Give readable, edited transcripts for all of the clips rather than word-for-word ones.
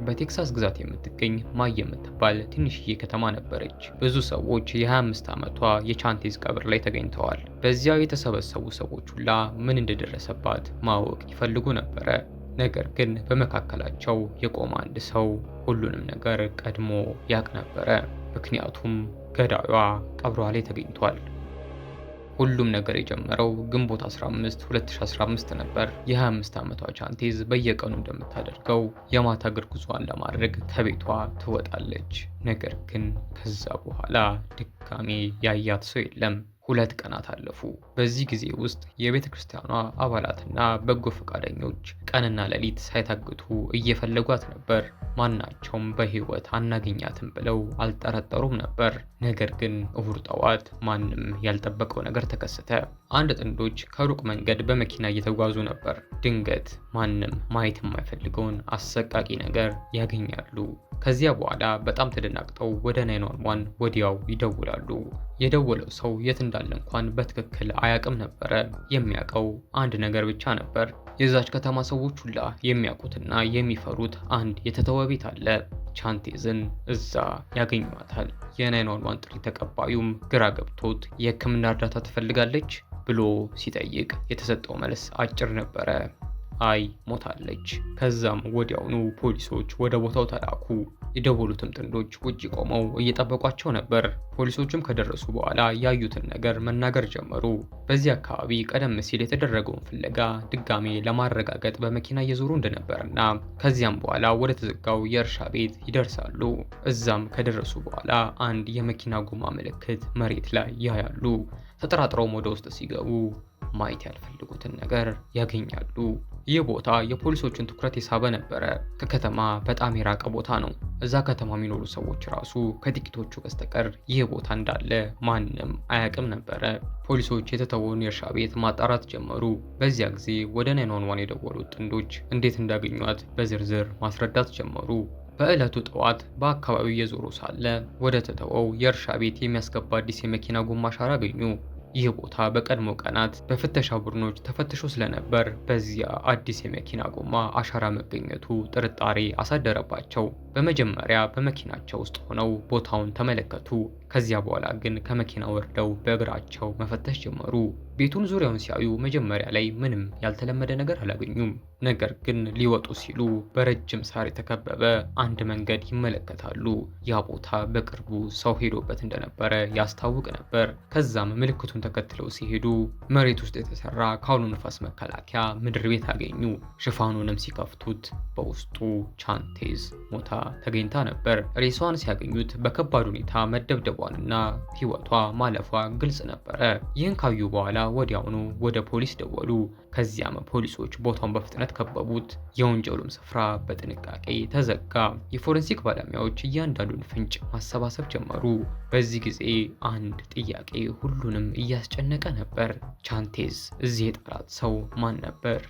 በቴክሳስ ግዛት የምትገኝ ማይ የምትባል ትንሽዬ ከተማ ነበረች። ብዙ ሰዎች የ25 ዓመቷ የቻንቴዝ ቀብር ላይ ተገኝተዋል። በዚያ የተሰበሰቡ ሰዎች ሁላ ምን እንደደረሰባት ማወቅ ይፈልጉ ነበረ። ነገር ግን በመካከላቸው የቆመ አንድ ሰው ሁሉንም ነገር ቀድሞ ያቅ ነበረ። ምክንያቱም ገዳዩዋ ቀብሯ ላይ ተገኝቷል። ሁሉም ነገር የጀመረው ግንቦት 15 2015 ነበር። የ25 ዓመቷ ቻንቴዝ በየቀኑ እንደምታደርገው የማታ እግር ጉዞዋን ለማድረግ ከቤቷ ትወጣለች። ነገር ግን ከዛ በኋላ ድጋሜ ያያት ሰው የለም። 2 ቀናት አለፉ። በዚህ ጊዜ ውስጥ የቤተ ክርስቲያኗ አባላትና በጎ ፈቃደኞች ቀንና ሌሊት ሳይታግቱ እየፈለጓት ነበር። ማናቸውም በሕይወት አናገኛትም ብለው አልጠረጠሩም ነበር። ነገር ግን እሁድ ጠዋት ማንም ያልጠበቀው ነገር ተከሰተ። አንድ ጥንዶች ከሩቅ መንገድ በመኪና እየተጓዙ ነበር። ድንገት ማንም ማየት የማይፈልገውን አሰቃቂ ነገር ያገኛሉ። ከዚያ በኋላ በጣም ተደናግጠው ወደ 911 ወዲያው ይደውላሉ። የደወለው ሰው የት እንዳለ እንኳን በትክክል አያውቅም ነበረ። የሚያውቀው አንድ ነገር ብቻ ነበር። የዛች ከተማ ሰዎች ሁላ የሚያውቁትና የሚፈሩት አንድ የተተወ ቤት አለ። ቻንቴዝን እዛ ያገኟታል። የ 911 ጥሪ ተቀባዩም ግራ ገብቶት የሕክምና እርዳታ ትፈልጋለች ብሎ ሲጠይቅ የተሰጠው መልስ አጭር ነበረ። አይ፣ ሞታለች። ከዛም ወዲያውኑ ፖሊሶች ወደ ቦታው ተላኩ። የደወሉትም ጥንዶች ውጭ ቆመው እየጠበቋቸው ነበር። ፖሊሶቹም ከደረሱ በኋላ ያዩትን ነገር መናገር ጀመሩ። በዚህ አካባቢ ቀደም ሲል የተደረገውን ፍለጋ ድጋሜ ለማረጋገጥ በመኪና እየዞሩ እንደነበርና ከዚያም በኋላ ወደ ተዘጋው የእርሻ ቤት ይደርሳሉ። እዛም ከደረሱ በኋላ አንድ የመኪና ጎማ ምልክት መሬት ላይ ያያሉ። ተጠራጥረውም ወደ ውስጥ ሲገቡ ማየት ያልፈለጉትን ነገር ያገኛሉ። ይህ ቦታ የፖሊሶችን ትኩረት የሳበ ነበረ። ከከተማ በጣም የራቀ ቦታ ነው። እዛ ከተማ የሚኖሩ ሰዎች ራሱ ከጥቂቶቹ በስተቀር ይህ ቦታ እንዳለ ማንም አያውቅም ነበረ። ፖሊሶች የተተወውን የእርሻ ቤት ማጣራት ጀመሩ። በዚያ ጊዜ ወደ 911 የደወሉት ጥንዶች እንዴት እንዳገኟት በዝርዝር ማስረዳት ጀመሩ። በዕለቱ ጠዋት በአካባቢው እየዞሩ ሳለ ወደ ተተወው የእርሻ ቤት የሚያስገባ አዲስ የመኪና ጎማ አሻራ አገኙ። ይህ ቦታ በቀድሞ ቀናት በፍተሻ ቡድኖች ተፈትሾ ስለነበር በዚያ አዲስ የመኪና ጎማ አሻራ መገኘቱ ጥርጣሬ አሳደረባቸው። በመጀመሪያ በመኪናቸው ውስጥ ሆነው ቦታውን ተመለከቱ። ከዚያ በኋላ ግን ከመኪና ወርደው በእግራቸው መፈተሽ ጀመሩ። ቤቱን ዙሪያውን ሲያዩ መጀመሪያ ላይ ምንም ያልተለመደ ነገር አላገኙም። ነገር ግን ሊወጡ ሲሉ በረጅም ሳር የተከበበ አንድ መንገድ ይመለከታሉ። ያ ቦታ በቅርቡ ሰው ሄዶበት እንደነበረ ያስታውቅ ነበር። ከዛም ምልክቱን ተከትለው ሲሄዱ መሬት ውስጥ የተሰራ ከአውሎ ንፋስ መከላከያ ምድር ቤት አገኙ። ሽፋኑንም ሲከፍቱት በውስጡ ቻንቴዝ ሞታ ተገኝታ ነበር። ሬሷን ሲያገኙት በከባድ ሁኔታ መደብደቧንና ሕይወቷ ማለፏ ግልጽ ነበረ። ይህን ካዩ በኋላ ወዲያውኑ ወደ ፖሊስ ደወሉ። ከዚያም ፖሊሶች ቦታውን በፍጥነት ከበቡት። የወንጀሉም ስፍራ በጥንቃቄ ተዘጋ። የፎረንሲክ ባለሙያዎች እያንዳንዱን ፍንጭ ማሰባሰብ ጀመሩ። በዚህ ጊዜ አንድ ጥያቄ ሁሉንም እያስጨነቀ ነበር። ቻንቴዝ እዚህ የጣላት ሰው ማን ነበር?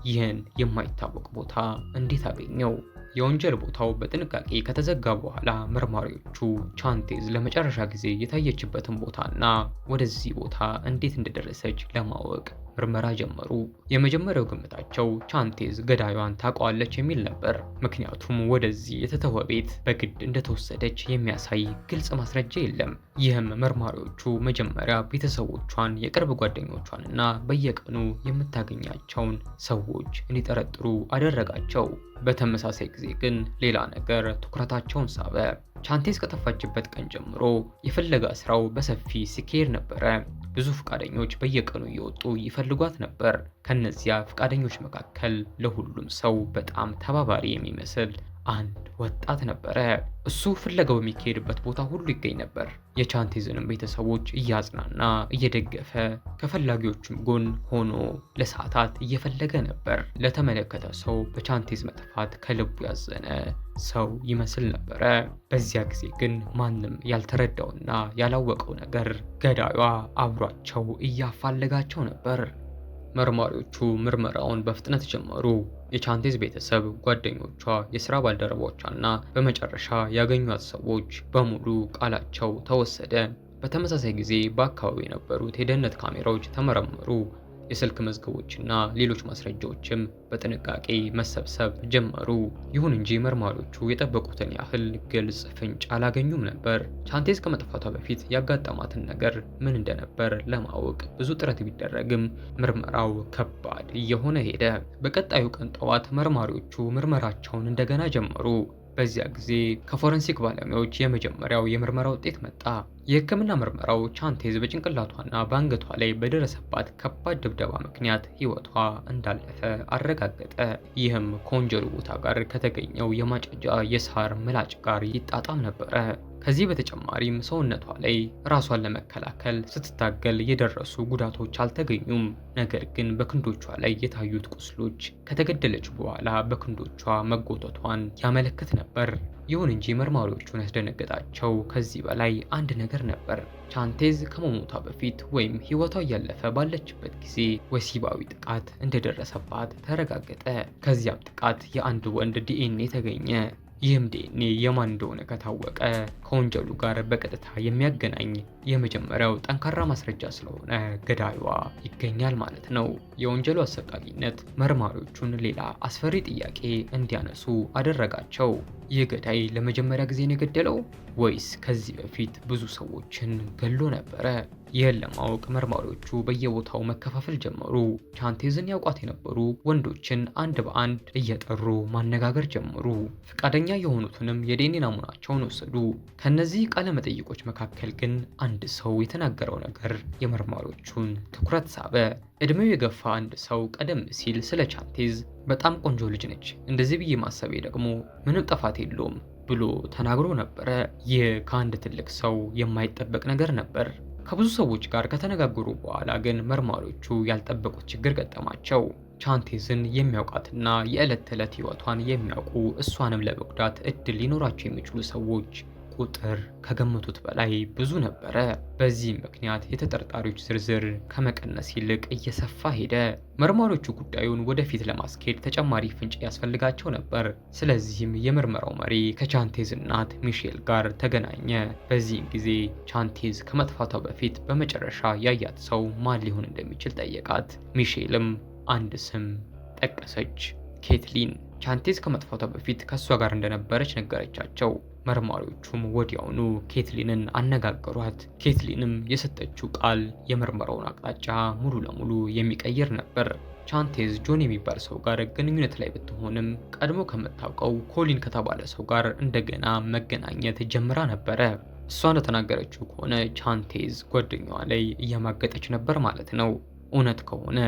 ይህን የማይታወቅ ቦታ እንዴት አገኘው? የወንጀል ቦታው በጥንቃቄ ከተዘጋ በኋላ መርማሪዎቹ ቻንቴዝ ለመጨረሻ ጊዜ የታየችበትን ቦታና ወደዚህ ቦታ እንዴት እንደደረሰች ለማወቅ ምርመራ ጀመሩ። የመጀመሪያው ግምታቸው ቻንቴዝ ገዳዩን ታውቀዋለች የሚል ነበር። ምክንያቱም ወደዚህ የተተወ ቤት በግድ እንደተወሰደች የሚያሳይ ግልጽ ማስረጃ የለም። ይህም መርማሪዎቹ መጀመሪያ ቤተሰቦቿን፣ የቅርብ ጓደኞቿንና በየቀኑ የምታገኛቸውን ሰዎች እንዲጠረጥሩ አደረጋቸው። በተመሳሳይ ጊዜ ግን ሌላ ነገር ትኩረታቸውን ሳበ። ቻንቴዝ ከጠፋችበት ቀን ጀምሮ የፍለጋ ስራው በሰፊ ሲካሄድ ነበረ። ብዙ ፈቃደኞች በየቀኑ እየወጡ ይፈልጓት ነበር። ከነዚያ ፈቃደኞች መካከል ለሁሉም ሰው በጣም ተባባሪ የሚመስል አንድ ወጣት ነበረ። እሱ ፍለጋው በሚካሄድበት ቦታ ሁሉ ይገኝ ነበር። የቻንቴዝንም ቤተሰቦች እያጽናና፣ እየደገፈ፣ ከፈላጊዎቹም ጎን ሆኖ ለሰዓታት እየፈለገ ነበር። ለተመለከተ ሰው በቻንቴዝ መጥፋት ከልቡ ያዘነ ሰው ይመስል ነበረ። በዚያ ጊዜ ግን ማንም ያልተረዳውና ያላወቀው ነገር ገዳዩዋ አብሯቸው እያፋለጋቸው ነበር። መርማሪዎቹ ምርመራውን በፍጥነት ጀመሩ። የቻንቴዝ ቤተሰብ፣ ጓደኞቿ፣ የስራ ባልደረቦቿና በመጨረሻ ያገኟት ሰዎች በሙሉ ቃላቸው ተወሰደ። በተመሳሳይ ጊዜ በአካባቢው የነበሩት የደህንነት ካሜራዎች ተመረመሩ። የስልክ መዝገቦችና ሌሎች ማስረጃዎችም በጥንቃቄ መሰብሰብ ጀመሩ። ይሁን እንጂ መርማሪዎቹ የጠበቁትን ያህል ግልጽ ፍንጭ አላገኙም ነበር። ቻንቴዝ ከመጥፋቷ በፊት ያጋጠማትን ነገር ምን እንደነበር ለማወቅ ብዙ ጥረት ቢደረግም ምርመራው ከባድ እየሆነ ሄደ። በቀጣዩ ቀን ጠዋት መርማሪዎቹ ምርመራቸውን እንደገና ጀመሩ። በዚያ ጊዜ ከፎረንሲክ ባለሙያዎች የመጀመሪያው የምርመራ ውጤት መጣ። የሕክምና ምርመራው ቻንቴዝ በጭንቅላቷና በአንገቷ ላይ በደረሰባት ከባድ ድብደባ ምክንያት ሕይወቷ እንዳለፈ አረጋገጠ። ይህም ከወንጀሉ ቦታ ጋር ከተገኘው የማጨጃ የሳር ምላጭ ጋር ይጣጣም ነበረ። ከዚህ በተጨማሪም ሰውነቷ ላይ ራሷን ለመከላከል ስትታገል የደረሱ ጉዳቶች አልተገኙም። ነገር ግን በክንዶቿ ላይ የታዩት ቁስሎች ከተገደለች በኋላ በክንዶቿ መጎተቷን ያመለክት ነበር። ይሁን እንጂ መርማሪዎቹን ያስደነገጣቸው ከዚህ በላይ አንድ ነገር ነበር። ቻንቴዝ ከመሞቷ በፊት ወይም ሕይወቷ እያለፈ ባለችበት ጊዜ ወሲባዊ ጥቃት እንደደረሰባት ተረጋገጠ። ከዚያም ጥቃት የአንድ ወንድ ዲኤንኤ ተገኘ። ይህም ዲኤንኤ የማን እንደሆነ ከታወቀ ከወንጀሉ ጋር በቀጥታ የሚያገናኝ የመጀመሪያው ጠንካራ ማስረጃ ስለሆነ ገዳዩዋ ይገኛል ማለት ነው። የወንጀሉ አሰቃቂነት መርማሪዎቹን ሌላ አስፈሪ ጥያቄ እንዲያነሱ አደረጋቸው። ይህ ገዳይ ለመጀመሪያ ጊዜ ነው የገደለው ወይስ ከዚህ በፊት ብዙ ሰዎችን ገሎ ነበረ? ይህን ለማወቅ መርማሪዎቹ በየቦታው መከፋፈል ጀመሩ። ቻንቴዝን ያውቋት የነበሩ ወንዶችን አንድ በአንድ እየጠሩ ማነጋገር ጀመሩ። ፈቃደኛ የሆኑትንም የዲኤንኤ ናሙናቸውን ወሰዱ። ከነዚህ ቃለ መጠይቆች መካከል ግን አንድ ሰው የተናገረው ነገር የመርማሪዎቹን ትኩረት ሳበ። እድሜው የገፋ አንድ ሰው ቀደም ሲል ስለ ቻንቴዝ በጣም ቆንጆ ልጅ ነች፣ እንደዚህ ብዬ ማሰቤ ደግሞ ምንም ጥፋት የለውም ብሎ ተናግሮ ነበረ። ይህ ከአንድ ትልቅ ሰው የማይጠበቅ ነገር ነበር። ከብዙ ሰዎች ጋር ከተነጋገሩ በኋላ ግን መርማሪዎቹ ያልጠበቁት ችግር ገጠማቸው። ቻንቴዝን የሚያውቃትና የዕለት ተዕለት ሕይወቷን የሚያውቁ እሷንም ለመጉዳት እድል ሊኖራቸው የሚችሉ ሰዎች ቁጥር ከገመቱት በላይ ብዙ ነበረ። በዚህም ምክንያት የተጠርጣሪዎች ዝርዝር ከመቀነስ ይልቅ እየሰፋ ሄደ። መርማሪዎቹ ጉዳዩን ወደፊት ለማስኬድ ተጨማሪ ፍንጭ ያስፈልጋቸው ነበር። ስለዚህም የምርመራው መሪ ከቻንቴዝ እናት ሚሼል ጋር ተገናኘ። በዚህም ጊዜ ቻንቴዝ ከመጥፋቷ በፊት በመጨረሻ ያያት ሰው ማን ሊሆን እንደሚችል ጠየቃት። ሚሼልም አንድ ስም ጠቀሰች፣ ኬትሊን። ቻንቴዝ ከመጥፋቷ በፊት ከእሷ ጋር እንደነበረች ነገረቻቸው። መርማሪዎቹም ወዲያውኑ ኬትሊንን አነጋገሯት። ኬትሊንም የሰጠችው ቃል የምርመራውን አቅጣጫ ሙሉ ለሙሉ የሚቀይር ነበር። ቻንቴዝ ጆን የሚባል ሰው ጋር ግንኙነት ላይ ብትሆንም ቀድሞ ከምታውቀው ኮሊን ከተባለ ሰው ጋር እንደገና መገናኘት ጀምራ ነበረ። እሷ እንደተናገረችው ከሆነ ቻንቴዝ ጓደኛዋ ላይ እያማገጠች ነበር ማለት ነው። እውነት ከሆነ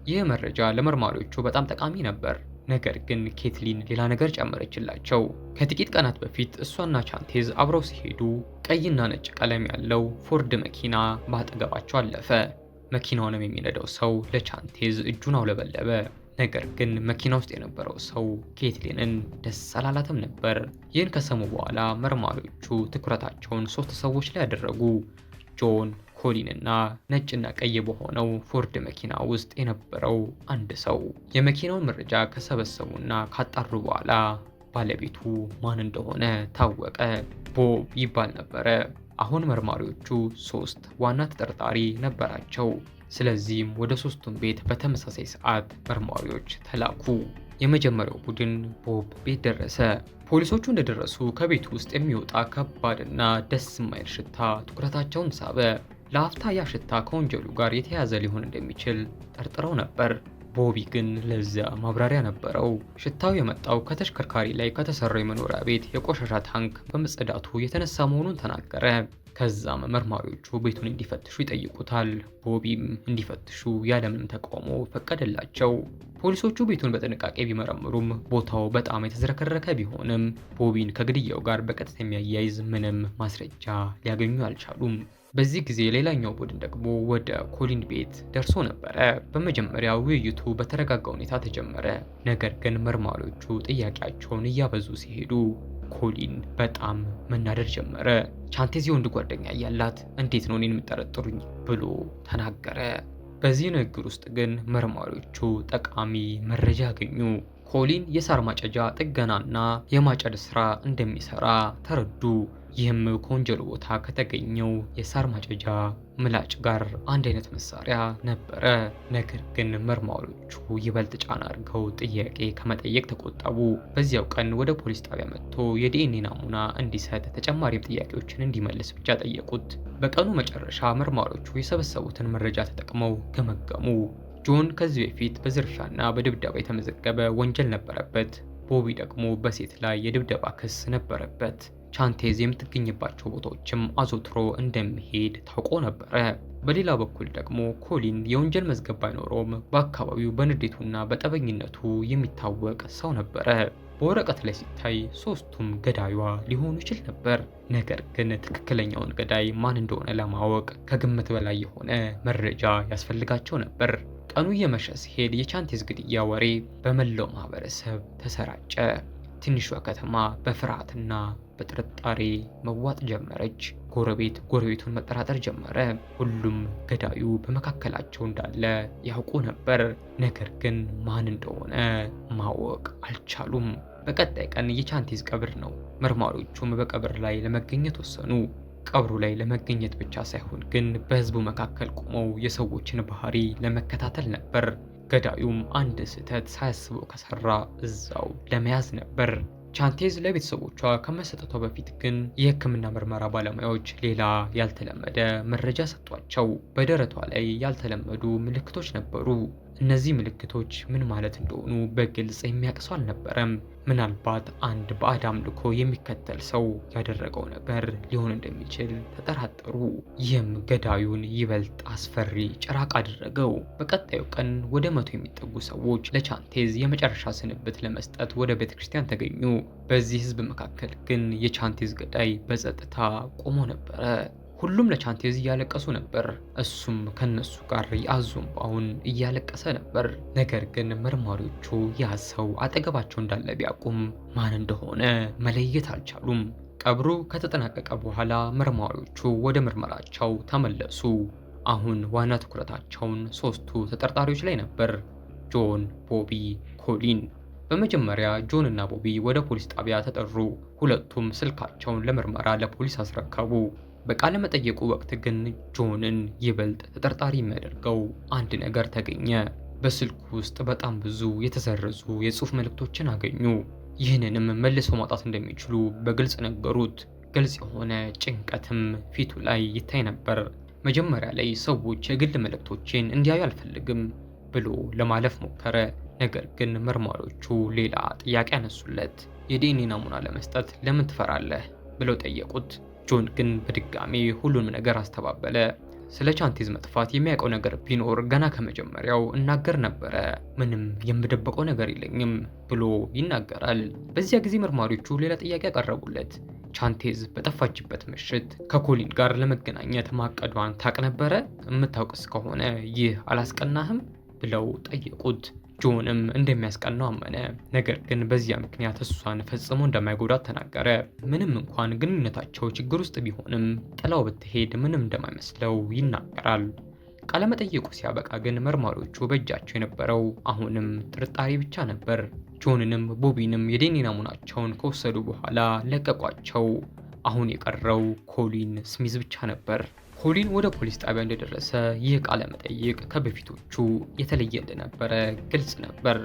ይህ መረጃ ለመርማሪዎቹ በጣም ጠቃሚ ነበር። ነገር ግን ኬትሊን ሌላ ነገር ጨመረችላቸው። ከጥቂት ቀናት በፊት እሷና ቻንቴዝ አብረው ሲሄዱ ቀይና ነጭ ቀለም ያለው ፎርድ መኪና በአጠገባቸው አለፈ። መኪናውንም የሚነዳው ሰው ለቻንቴዝ እጁን አውለበለበ። ነገር ግን መኪና ውስጥ የነበረው ሰው ኬትሊንን ደስ አላላትም ነበር። ይህን ከሰሙ በኋላ መርማሪዎቹ ትኩረታቸውን ሶስት ሰዎች ላይ ያደረጉ። ጆን፣ ኮሊን እና ነጭና ቀይ በሆነው ፎርድ መኪና ውስጥ የነበረው አንድ ሰው። የመኪናውን መረጃ ከሰበሰቡና ካጣሩ በኋላ ባለቤቱ ማን እንደሆነ ታወቀ። ቦብ ይባል ነበረ። አሁን መርማሪዎቹ ሶስት ዋና ተጠርጣሪ ነበራቸው። ስለዚህም ወደ ሶስቱም ቤት በተመሳሳይ ሰዓት መርማሪዎች ተላኩ። የመጀመሪያው ቡድን ቦብ ቤት ደረሰ። ፖሊሶቹ እንደደረሱ ከቤቱ ውስጥ የሚወጣ ከባድና ደስ የማይል ሽታ ትኩረታቸውን ሳበ። ለአፍታ ያ ሽታ ከወንጀሉ ጋር የተያያዘ ሊሆን እንደሚችል ጠርጥረው ነበር። ቦቢ ግን ለዚያ ማብራሪያ ነበረው። ሽታው የመጣው ከተሽከርካሪ ላይ ከተሰራው የመኖሪያ ቤት የቆሻሻ ታንክ በመጸዳቱ የተነሳ መሆኑን ተናገረ። ከዛም መርማሪዎቹ ቤቱን እንዲፈትሹ ይጠይቁታል። ቦቢም እንዲፈትሹ ያለምንም ተቃውሞ ፈቀደላቸው። ፖሊሶቹ ቤቱን በጥንቃቄ ቢመረምሩም ቦታው በጣም የተዝረከረከ ቢሆንም ቦቢን ከግድያው ጋር በቀጥታ የሚያያይዝ ምንም ማስረጃ ሊያገኙ አልቻሉም። በዚህ ጊዜ ሌላኛው ቡድን ደግሞ ወደ ኮሊን ቤት ደርሶ ነበረ። በመጀመሪያ ውይይቱ በተረጋጋ ሁኔታ ተጀመረ። ነገር ግን መርማሪዎቹ ጥያቄያቸውን እያበዙ ሲሄዱ ኮሊን በጣም መናደድ ጀመረ። ቻንቴዝ የወንድ ጓደኛ እያላት እንዴት ነው እኔን የምጠረጥሩኝ ብሎ ተናገረ። በዚህ ንግግር ውስጥ ግን መርማሪዎቹ ጠቃሚ መረጃ አገኙ። ኮሊን የሳር ማጨጃ ጥገናና የማጨድ ስራ እንደሚሰራ ተረዱ። ይህም ከወንጀሉ ቦታ ከተገኘው የሳር ማጨጃ ምላጭ ጋር አንድ አይነት መሳሪያ ነበረ። ነገር ግን መርማሪዎቹ ይበልጥ ጫና አድርገው ጥያቄ ከመጠየቅ ተቆጠቡ። በዚያው ቀን ወደ ፖሊስ ጣቢያ መጥቶ የዲኤንኤ ናሙና እንዲሰጥ ተጨማሪም ጥያቄዎችን እንዲመልስ ብቻ ጠየቁት። በቀኑ መጨረሻ መርማሪዎቹ የሰበሰቡትን መረጃ ተጠቅመው ገመገሙ። ጆን ከዚህ በፊት በዝርፊያና በድብደባ የተመዘገበ ወንጀል ነበረበት። ቦቢ ደግሞ በሴት ላይ የድብደባ ክስ ነበረበት። ቻንቴዝ የምትገኝባቸው ቦታዎችም አዘውትሮ እንደሚሄድ ታውቆ ነበረ። በሌላ በኩል ደግሞ ኮሊን የወንጀል መዝገብ ባይኖረውም በአካባቢው በንዴቱና በጠበኝነቱ የሚታወቅ ሰው ነበረ። በወረቀት ላይ ሲታይ ሶስቱም ገዳዩዋ ሊሆኑ ይችል ነበር። ነገር ግን ትክክለኛውን ገዳይ ማን እንደሆነ ለማወቅ ከግምት በላይ የሆነ መረጃ ያስፈልጋቸው ነበር። ቀኑ እየመሸ ሲሄድ የቻንቴዝ ግድያ ወሬ በመላው ማህበረሰብ ተሰራጨ። ትንሿ ከተማ በፍርሃትና በጥርጣሬ መዋጥ ጀመረች። ጎረቤት ጎረቤቱን መጠራጠር ጀመረ። ሁሉም ገዳዩ በመካከላቸው እንዳለ ያውቁ ነበር። ነገር ግን ማን እንደሆነ ማወቅ አልቻሉም። በቀጣይ ቀን የቻንቴዝ ቀብር ነው። መርማሪዎቹም በቀብር ላይ ለመገኘት ወሰኑ። ቀብሩ ላይ ለመገኘት ብቻ ሳይሆን ግን በህዝቡ መካከል ቆመው የሰዎችን ባህሪ ለመከታተል ነበር። ገዳዩም አንድ ስህተት ሳያስበው ከሰራ እዛው ለመያዝ ነበር። ቻንቴዝ ለቤተሰቦቿ ከመሰጠቷ በፊት ግን የሕክምና ምርመራ ባለሙያዎች ሌላ ያልተለመደ መረጃ ሰጧቸው። በደረቷ ላይ ያልተለመዱ ምልክቶች ነበሩ። እነዚህ ምልክቶች ምን ማለት እንደሆኑ በግልጽ የሚያውቅ ሰው አልነበረም። ምናልባት አንድ ባዕድ አምልኮ የሚከተል ሰው ያደረገው ነገር ሊሆን እንደሚችል ተጠራጠሩ። ይህም ገዳዩን ይበልጥ አስፈሪ ጭራቅ አደረገው። በቀጣዩ ቀን ወደ 100 የሚጠጉ ሰዎች ለቻንቴዝ የመጨረሻ ስንብት ለመስጠት ወደ ቤተክርስቲያን ተገኙ። በዚህ ህዝብ መካከል ግን የቻንቴዝ ገዳይ በጸጥታ ቆሞ ነበረ። ሁሉም ለቻንቴዝ እያለቀሱ ነበር። እሱም ከነሱ ጋር የአዞ እንባውን እያለቀሰ ነበር። ነገር ግን መርማሪዎቹ ያ ሰው አጠገባቸው እንዳለ ቢያውቁም ማን እንደሆነ መለየት አልቻሉም። ቀብሩ ከተጠናቀቀ በኋላ መርማሪዎቹ ወደ ምርመራቸው ተመለሱ። አሁን ዋና ትኩረታቸውን ሶስቱ ተጠርጣሪዎች ላይ ነበር፤ ጆን፣ ቦቢ፣ ኮሊን። በመጀመሪያ ጆን እና ቦቢ ወደ ፖሊስ ጣቢያ ተጠሩ። ሁለቱም ስልካቸውን ለምርመራ ለፖሊስ አስረከቡ። በቃለ መጠየቁ ወቅት ግን ጆንን ይበልጥ ተጠርጣሪ የሚያደርገው አንድ ነገር ተገኘ። በስልኩ ውስጥ በጣም ብዙ የተሰረዙ የጽሁፍ መልእክቶችን አገኙ። ይህንንም መልሰው ማውጣት እንደሚችሉ በግልጽ ነገሩት። ግልጽ የሆነ ጭንቀትም ፊቱ ላይ ይታይ ነበር። መጀመሪያ ላይ ሰዎች የግል መልእክቶቼን እንዲያዩ አልፈልግም ብሎ ለማለፍ ሞከረ። ነገር ግን መርማሪዎቹ ሌላ ጥያቄ አነሱለት። የዲኤንኤ ናሙና ለመስጠት ለምን ትፈራለህ ብለው ጠየቁት። ጆን ግን በድጋሜ ሁሉንም ነገር አስተባበለ። ስለ ቻንቴዝ መጥፋት የሚያውቀው ነገር ቢኖር ገና ከመጀመሪያው እናገር ነበረ፣ ምንም የምደበቀው ነገር የለኝም ብሎ ይናገራል። በዚያ ጊዜ መርማሪዎቹ ሌላ ጥያቄ ያቀረቡለት። ቻንቴዝ በጠፋችበት ምሽት ከኮሊን ጋር ለመገናኘት ማቀዷን ታውቅ ነበረ? የምታውቅስ ከሆነ ይህ አላስቀናህም? ብለው ጠየቁት። ጆንም እንደሚያስቀናው አመነ። ነገር ግን በዚያ ምክንያት እሷን ፈጽሞ እንደማይጎዳት ተናገረ። ምንም እንኳን ግንኙነታቸው ችግር ውስጥ ቢሆንም ጥላው ብትሄድ ምንም እንደማይመስለው ይናገራል። ቃለመጠየቁ ሲያበቃ ግን መርማሪዎቹ በእጃቸው የነበረው አሁንም ጥርጣሬ ብቻ ነበር። ጆንንም ቦቢንም የዲኤንኤ ናሙናቸውን ከወሰዱ በኋላ ለቀቋቸው። አሁን የቀረው ኮሊን ስሚዝ ብቻ ነበር። ኮሊን ወደ ፖሊስ ጣቢያ እንደደረሰ ይህ ቃለ መጠይቅ ከበፊቶቹ የተለየ እንደነበረ ግልጽ ነበር።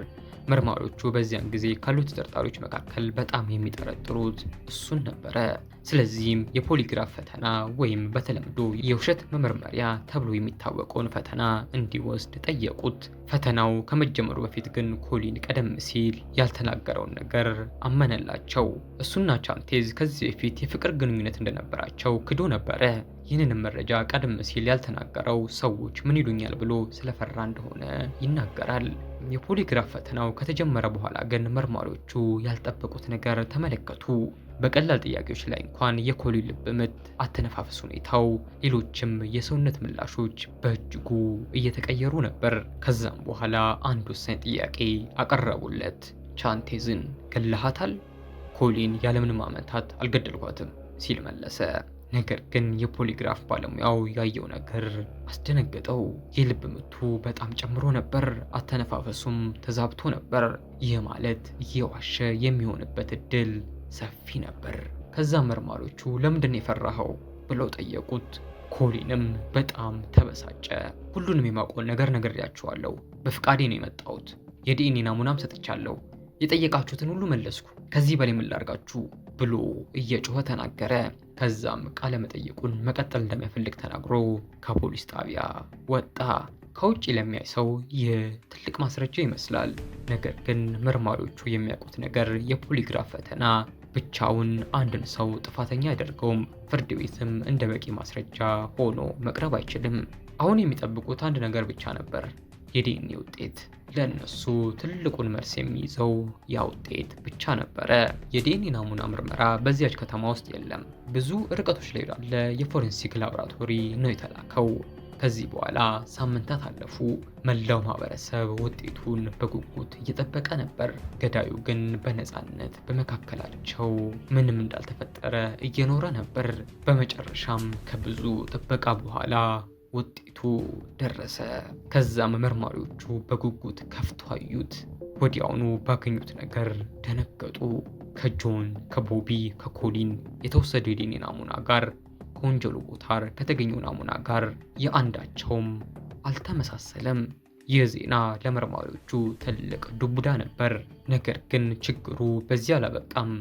መርማሪዎቹ በዚያን ጊዜ ካሉት ተጠርጣሪዎች መካከል በጣም የሚጠረጥሩት እሱን ነበረ። ስለዚህም የፖሊግራፍ ፈተና ወይም በተለምዶ የውሸት መመርመሪያ ተብሎ የሚታወቀውን ፈተና እንዲወስድ ጠየቁት። ፈተናው ከመጀመሩ በፊት ግን ኮሊን ቀደም ሲል ያልተናገረውን ነገር አመነላቸው። እሱና ቻንቴዝ ከዚህ በፊት የፍቅር ግንኙነት እንደነበራቸው ክዶ ነበረ። ይህንንም መረጃ ቀደም ሲል ያልተናገረው ሰዎች ምን ይሉኛል ብሎ ስለፈራ እንደሆነ ይናገራል። የፖሊግራፍ ፈተናው ከተጀመረ በኋላ ግን መርማሪዎቹ ያልጠበቁት ነገር ተመለከቱ። በቀላል ጥያቄዎች ላይ እንኳን የኮሊን ልብ ምት፣ አተነፋፈስ ሁኔታው፣ ሌሎችም የሰውነት ምላሾች በእጅጉ እየተቀየሩ ነበር። ከዛም በኋላ አንድ ወሳኝ ጥያቄ አቀረቡለት። ቻንቴዝን ገለሃታል? ኮሊን ያለምንም ማመንታት አልገደልኳትም ሲል መለሰ። ነገር ግን የፖሊግራፍ ባለሙያው ያየው ነገር አስደነገጠው። የልብ ምቱ በጣም ጨምሮ ነበር፣ አተነፋፈሱም ተዛብቶ ነበር። ይህ ማለት እየዋሸ የሚሆንበት እድል ሰፊ ነበር። ከዛ መርማሪዎቹ ለምንድን ነው የፈራኸው ብለው ጠየቁት። ኮሊንም በጣም ተበሳጨ። ሁሉንም የማውቀውን ነገር ነግሬያችኋለሁ። በፍቃዴ ነው የመጣሁት። የዲኤንኤ ናሙናም ሰጥቻለሁ። የጠየቃችሁትን ሁሉ መለስኩ። ከዚህ በላይ ምን ላድርጋችሁ ብሎ እየጮኸ ተናገረ። ከዛም ቃለ መጠይቁን መቀጠል እንደማይፈልግ ተናግሮ ከፖሊስ ጣቢያ ወጣ። ከውጭ ለሚያይ ሰው ይህ ትልቅ ማስረጃ ይመስላል። ነገር ግን መርማሪዎቹ የሚያውቁት ነገር የፖሊግራፍ ፈተና ብቻውን አንድን ሰው ጥፋተኛ አያደርገውም። ፍርድ ቤትም እንደ በቂ ማስረጃ ሆኖ መቅረብ አይችልም። አሁን የሚጠብቁት አንድ ነገር ብቻ ነበር፣ የዲኤንኤ ውጤት። ለእነሱ ትልቁን መልስ የሚይዘው ያ ውጤት ብቻ ነበረ። የዲኤንኤ ናሙና ምርመራ በዚያች ከተማ ውስጥ የለም። ብዙ ርቀቶች ላይ ላለ የፎረንሲክ ላቦራቶሪ ነው የተላከው። ከዚህ በኋላ ሳምንታት አለፉ። መላው ማህበረሰብ ውጤቱን በጉጉት እየጠበቀ ነበር። ገዳዩ ግን በነፃነት በመካከላቸው ምንም እንዳልተፈጠረ እየኖረ ነበር። በመጨረሻም ከብዙ ጥበቃ በኋላ ውጤቱ ደረሰ። ከዛም መርማሪዎቹ በጉጉት ከፍቶ አዩት። ወዲያውኑ ባገኙት ነገር ደነገጡ። ከጆን፣ ከቦቢ፣ ከኮሊን የተወሰደው የዲኤንኤ ናሙና ጋር ከወንጀሉ ቦታ ከተገኘው ናሙና ጋር የአንዳቸውም አልተመሳሰለም። ይህ ዜና ለመርማሪዎቹ ትልቅ ዱብዳ ነበር። ነገር ግን ችግሩ በዚህ አላበቃም።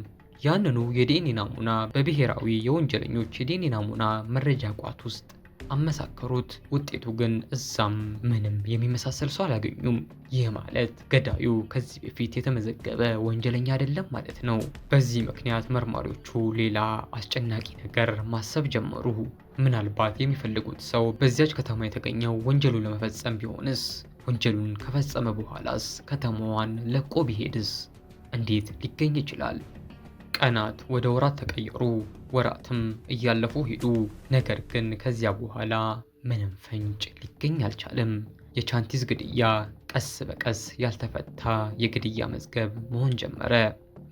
ያንኑ የዲኤንኤ ናሙና በብሔራዊ የወንጀለኞች የዲኤንኤ ናሙና መረጃ ቋት ውስጥ አመሳከሩት። ውጤቱ ግን እዛም ምንም የሚመሳሰል ሰው አላገኙም። ይህ ማለት ገዳዩ ከዚህ በፊት የተመዘገበ ወንጀለኛ አይደለም ማለት ነው። በዚህ ምክንያት መርማሪዎቹ ሌላ አስጨናቂ ነገር ማሰብ ጀመሩ። ምናልባት የሚፈልጉት ሰው በዚያች ከተማ የተገኘው ወንጀሉን ለመፈጸም ቢሆንስ? ወንጀሉን ከፈጸመ በኋላስ ከተማዋን ለቆ ቢሄድስ? እንዴት ሊገኝ ይችላል? ቀናት ወደ ወራት ተቀየሩ። ወራትም እያለፉ ሄዱ። ነገር ግን ከዚያ በኋላ ምንም ፍንጭ ሊገኝ አልቻለም። የቻንቲዝ ግድያ ቀስ በቀስ ያልተፈታ የግድያ መዝገብ መሆን ጀመረ።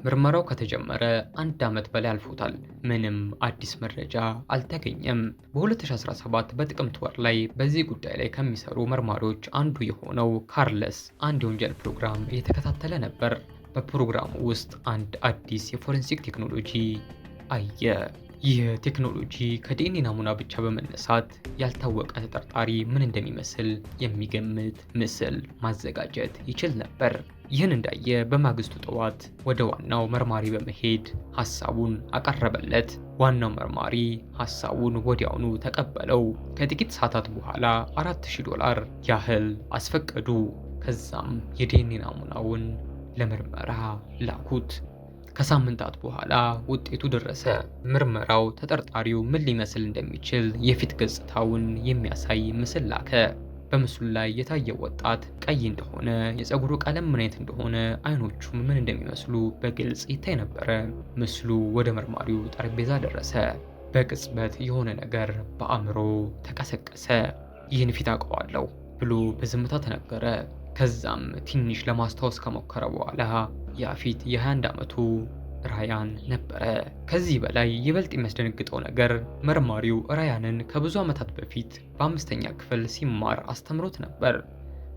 ምርመራው ከተጀመረ አንድ ዓመት በላይ አልፎታል። ምንም አዲስ መረጃ አልተገኘም። በ2017 በጥቅምት ወር ላይ በዚህ ጉዳይ ላይ ከሚሰሩ መርማሪዎች አንዱ የሆነው ካርለስ አንድ የወንጀል ፕሮግራም እየተከታተለ ነበር። በፕሮግራሙ ውስጥ አንድ አዲስ የፎረንሲክ ቴክኖሎጂ አየ። ይህ ቴክኖሎጂ ከዲኤንኤ ናሙና ብቻ በመነሳት ያልታወቀ ተጠርጣሪ ምን እንደሚመስል የሚገምት ምስል ማዘጋጀት ይችል ነበር። ይህን እንዳየ በማግስቱ ጠዋት ወደ ዋናው መርማሪ በመሄድ ሀሳቡን አቀረበለት። ዋናው መርማሪ ሀሳቡን ወዲያውኑ ተቀበለው። ከጥቂት ሰዓታት በኋላ $4,000 ያህል አስፈቀዱ። ከዛም የዲኤንኤ ናሙናውን ለምርመራ ላኩት። ከሳምንታት በኋላ ውጤቱ ደረሰ። ምርመራው ተጠርጣሪው ምን ሊመስል እንደሚችል የፊት ገጽታውን የሚያሳይ ምስል ላከ። በምስሉ ላይ የታየው ወጣት ቀይ እንደሆነ፣ የፀጉሩ ቀለም ምን አይነት እንደሆነ፣ አይኖቹም ምን እንደሚመስሉ በግልጽ ይታይ ነበረ። ምስሉ ወደ መርማሪው ጠረጴዛ ደረሰ። በቅጽበት የሆነ ነገር በአእምሮ ተቀሰቀሰ። ይህን ፊት አውቀዋለሁ ብሎ በዝምታ ተናገረ። ከዛም ትንሽ ለማስታወስ ከሞከረ በኋላ ያ ፊት የ21 ዓመቱ ራያን ነበረ። ከዚህ በላይ ይበልጥ የሚያስደነግጠው ነገር መርማሪው ራያንን ከብዙ ዓመታት በፊት በ5ኛ ክፍል ሲማር አስተምሮት ነበር።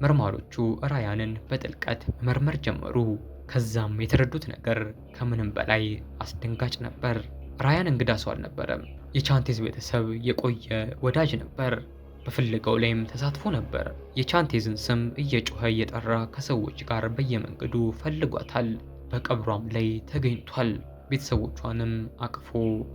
መርማሪዎቹ ራያንን በጥልቀት መመርመር ጀመሩ። ከዛም የተረዱት ነገር ከምንም በላይ አስደንጋጭ ነበር። ራያን እንግዳ ሰው አልነበረም። የቻንቴዝ ቤተሰብ የቆየ ወዳጅ ነበር። በፍለጋው ላይም ተሳትፎ ነበር። የቻንቴዝን ስም እየጮኸ እየጠራ ከሰዎች ጋር በየመንገዱ ፈልጓታል። በቀብሯም ላይ ተገኝቷል። ቤተሰቦቿንም አቅፎ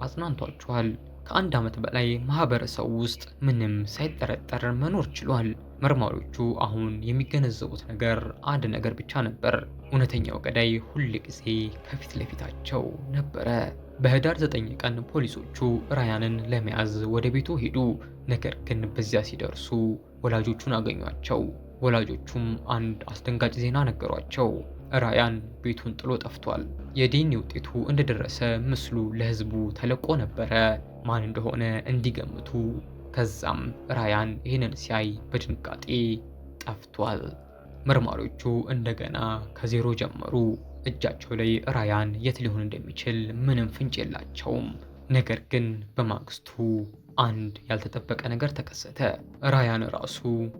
አጽናንቷቸዋል። ከአንድ ዓመት በላይ ማህበረሰቡ ውስጥ ምንም ሳይጠረጠር መኖር ችሏል። መርማሪዎቹ አሁን የሚገነዘቡት ነገር አንድ ነገር ብቻ ነበር። እውነተኛው ገዳይ ሁል ጊዜ ከፊት ለፊታቸው ነበረ። በህዳር 9 ቀን ፖሊሶቹ ራያንን ለመያዝ ወደ ቤቱ ሄዱ። ነገር ግን በዚያ ሲደርሱ ወላጆቹን አገኟቸው። ወላጆቹም አንድ አስደንጋጭ ዜና ነገሯቸው። ራያን ቤቱን ጥሎ ጠፍቷል። የዲኤንኤ ውጤቱ እንደደረሰ ምስሉ ለህዝቡ ተለቆ ነበረ፣ ማን እንደሆነ እንዲገምቱ። ከዛም ራያን ይህንን ሲያይ በድንጋጤ ጠፍቷል። መርማሪዎቹ እንደገና ከዜሮ ጀመሩ። እጃቸው ላይ ራያን የት ሊሆን እንደሚችል ምንም ፍንጭ የላቸውም። ነገር ግን በማግስቱ አንድ ያልተጠበቀ ነገር ተከሰተ። ራያን ራሱ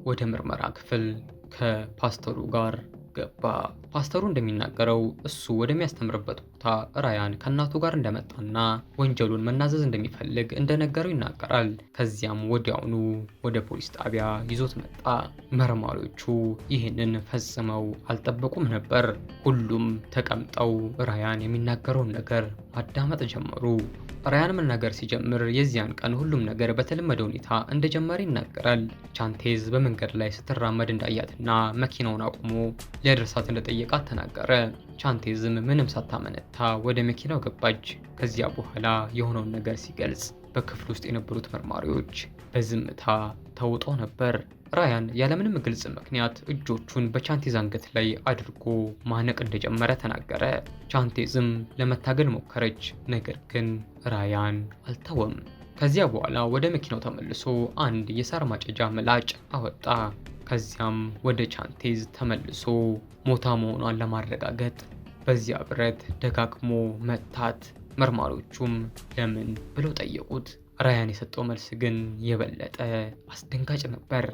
ወደ ምርመራ ክፍል ከፓስተሩ ጋር ገባ። ፓስተሩ እንደሚናገረው እሱ ወደሚያስተምርበት ቦታ ራያን ከእናቱ ጋር እንደመጣና ወንጀሉን መናዘዝ እንደሚፈልግ እንደነገረው ይናገራል። ከዚያም ወዲያውኑ ወደ ፖሊስ ጣቢያ ይዞት መጣ። መርማሪዎቹ ይህንን ፈጽመው አልጠበቁም ነበር። ሁሉም ተቀምጠው ራያን የሚናገረውን ነገር ማዳመጥ ጀመሩ። ራያን መናገር ሲጀምር የዚያን ቀን ሁሉም ነገር በተለመደ ሁኔታ እንደጀመረ ይናገራል። ቻንቴዝ በመንገድ ላይ ስትራመድ እንዳያትና መኪናውን አቁሞ ሊያደርሳት እንደጠየቃት ተናገረ። ቻንቴዝም ምንም ሳታመነታ ወደ መኪናው ገባች። ከዚያ በኋላ የሆነውን ነገር ሲገልጽ በክፍል ውስጥ የነበሩት መርማሪዎች በዝምታ ተውጠው ነበር። ራያን ያለምንም ግልጽ ምክንያት እጆቹን በቻንቴዝ አንገት ላይ አድርጎ ማነቅ እንደጀመረ ተናገረ። ቻንቴዝም ለመታገል ሞከረች፣ ነገር ግን ራያን አልተወም። ከዚያ በኋላ ወደ መኪናው ተመልሶ አንድ የሳር ማጨጃ ምላጭ አወጣ። ከዚያም ወደ ቻንቴዝ ተመልሶ ሞታ መሆኗን ለማረጋገጥ በዚያ ብረት ደጋግሞ መታት። መርማሪዎቹም ለምን ብለው ጠየቁት። ራያን የሰጠው መልስ ግን የበለጠ አስደንጋጭ ነበር።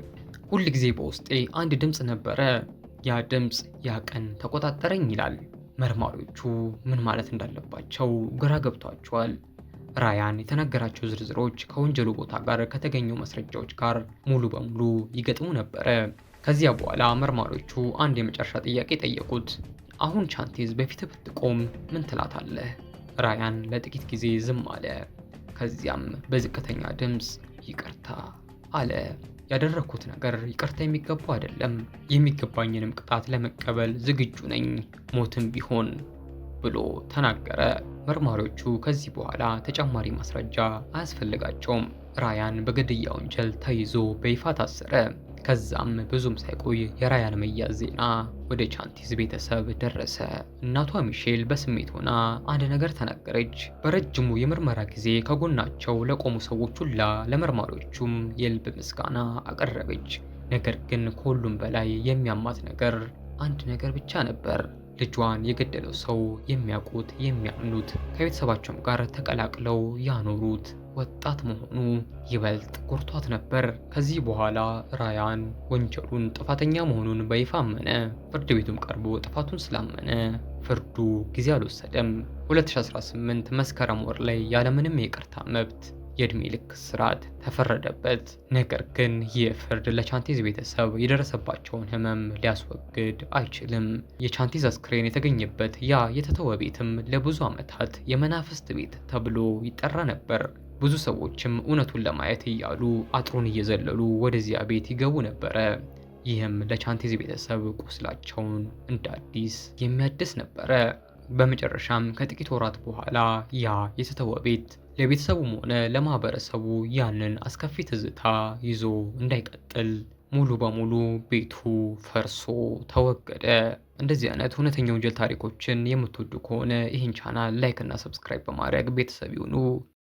ሁል ጊዜ በውስጤ አንድ ድምፅ ነበረ። ያ ድምፅ ያ ቀን ተቆጣጠረኝ ይላል። መርማሪዎቹ ምን ማለት እንዳለባቸው ግራ ገብቷቸዋል። ራያን የተናገራቸው ዝርዝሮች ከወንጀሉ ቦታ ጋር ከተገኙ ማስረጃዎች ጋር ሙሉ በሙሉ ይገጥሙ ነበረ። ከዚያ በኋላ መርማሪዎቹ አንድ የመጨረሻ ጥያቄ ጠየቁት። አሁን ቻንቴዝ በፊትህ ብትቆም ምን ትላታለህ? ራያን ለጥቂት ጊዜ ዝም አለ። ከዚያም በዝቅተኛ ድምፅ ይቅርታ አለ። ያደረኩት ነገር ይቅርታ የሚገባው አይደለም። የሚገባኝንም ቅጣት ለመቀበል ዝግጁ ነኝ፣ ሞትም ቢሆን ብሎ ተናገረ። መርማሪዎቹ ከዚህ በኋላ ተጨማሪ ማስረጃ አያስፈልጋቸውም። ራያን በግድያ ወንጀል ተይዞ በይፋ ታሰረ። ከዛም ብዙም ሳይቆይ የራያን መያዝ ዜና ወደ ቻንቲዝ ቤተሰብ ደረሰ። እናቷ ሚሼል በስሜት ሆና አንድ ነገር ተናገረች። በረጅሙ የምርመራ ጊዜ ከጎናቸው ለቆሙ ሰዎች ሁላ ለመርማሪዎቹም የልብ ምስጋና አቀረበች። ነገር ግን ከሁሉም በላይ የሚያማት ነገር አንድ ነገር ብቻ ነበር። ልጇን የገደለው ሰው የሚያውቁት የሚያምኑት ከቤተሰባቸውም ጋር ተቀላቅለው ያኖሩት ወጣት መሆኑ ይበልጥ ጎርቷት ነበር። ከዚህ በኋላ ራያን ወንጀሉን ጥፋተኛ መሆኑን በይፋ አመነ። ፍርድ ቤቱም ቀርቦ ጥፋቱን ስላመነ ፍርዱ ጊዜ አልወሰደም። 2018 መስከረም ወር ላይ ያለምንም የይቅርታ መብት የእድሜ ልክ እስራት ተፈረደበት። ነገር ግን ይህ ፍርድ ለቻንቴዝ ቤተሰብ የደረሰባቸውን ሕመም ሊያስወግድ አይችልም። የቻንቴዝ አስክሬን የተገኘበት ያ የተተወ ቤትም ለብዙ ዓመታት የመናፍስት ቤት ተብሎ ይጠራ ነበር። ብዙ ሰዎችም እውነቱን ለማየት እያሉ አጥሩን እየዘለሉ ወደዚያ ቤት ይገቡ ነበረ። ይህም ለቻንቴዝ ቤተሰብ ቁስላቸውን እንደ አዲስ የሚያድስ ነበረ። በመጨረሻም ከጥቂት ወራት በኋላ ያ የተተወ ቤት ለቤተሰቡም ሆነ ለማህበረሰቡ ያንን አስከፊ ትዝታ ይዞ እንዳይቀጥል ሙሉ በሙሉ ቤቱ ፈርሶ ተወገደ። እንደዚህ አይነት እውነተኛ ወንጀል ታሪኮችን የምትወዱ ከሆነ ይህን ቻናል like እና subscribe በማድረግ ቤተሰብ ይሁኑ።